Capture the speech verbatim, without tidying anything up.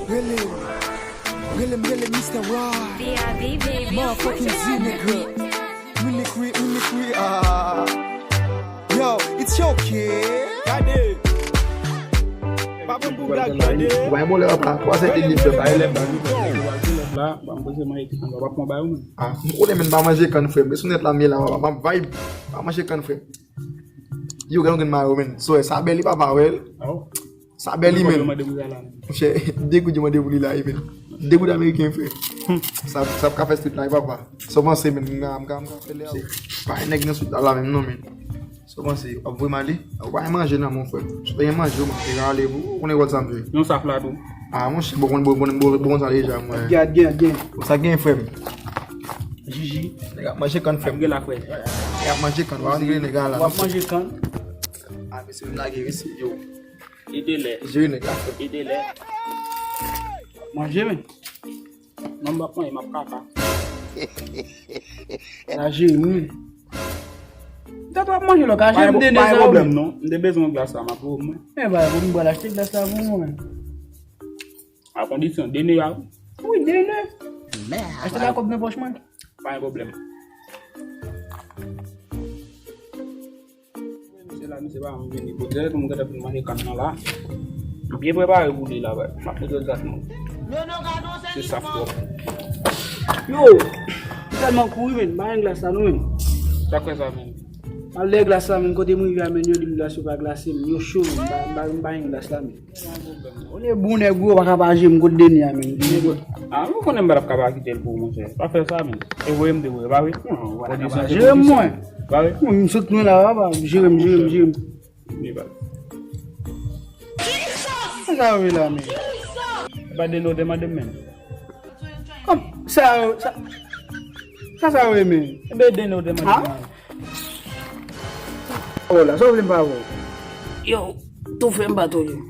Rele m, rele m, rele m Mister Raw. Motherfucking Z, nigga. Mimicry, mimicry, ah. Yo, it's your kid. Gade. Pa pran pou blag, gade. Ou bay bon lè papa, twa sèt edmi frè, bay lè. La, ba m poze mwen ekri anba, w ap pran ba yo menm. Ah, m konnen, men m pa manje kann frè m. Sou nèt la m ye la, m ap vibe. Pa manje kann frè m. Yo, gade yon grenn mayo, men. So, sa bèl li papa, wè l. Sa bèl li, men. Monchè, de goud yo mande pou li la, men. De goud ameriken, frè. Sa, sa ap ka fè street la, papa. Sa w panse, men, m ka, m ka, m ka fè lè a. Pa gen nèg nan street la, la menm, non, men. Sa w panse, w ap voye m ale? Ou pa gen manje nan men w, frè. Si w te gen manje, ou te ka ale, ou konnen wòl sa m jwe. Yon saf la tou. Ah, monchè, bon, bon, bon, bon, bon, sa deja, mwen. Gad, gad, gad. Sa gen, frè m. Jiji. Nèg ap manje kann, frè m. Ap gen la, frè. Nèg ap manje kann, w ap manje kann. Ah, mesye, m lage, mesye, yo. Ede lè. Jere nèg la, frè. Ede lè. Manje, men. Non, m ap manje, m ap kaka. La jere, wi. Tèt w ap manje lò, ka jere m de nèg sa yo. Pa gen pwoblèm, non. M te bezwen yon glas la, m ap voye mwen. Men, ba, pou m pral achte glas la pou mwen. A kondisyon, de nèg a. Wi, de nèg. Achte la kòb nan pòch mwen. Pa gen pwoblèm. Misye la, misye pa janm vini. Bon, dirèk mwen gentan fin manje kann nan la. M byen prepare pou li la, bèl. M ap montre w glas mwen. Se saf twòp. Yo! M tèlman kouri, men. M pa gen glas la, non, men. Sa k fè sa, men? M al dèyè glas la, men. Kote m rive a, men, yo di m glas yo pa glase, men. Yo cho, men. M pa, m pa, m pa gen glas la, men. Ou ne bon nèg ou pa ka pa jere m kot Denis a, men. Ah, ou konnen m pa t ap ka pa kite l pou ou, monchè. Pa fè sa, men. E voye m te voye, pa vre? Non, ou pa t ap ka pa jere m, mwen. Pa vre? Mwen, m sot lwen la, papa. Jere m, jere m, jere m. Li pa. Sa sa yo ye la, men? E pa Denis ou te mande m, men. Kòm sa yo, sa, sa sa yo ye, men? E ben Denis ou te mande m, men. Pawòl la, sa w vle m pa wè w? Yo, toufe m pa touye w.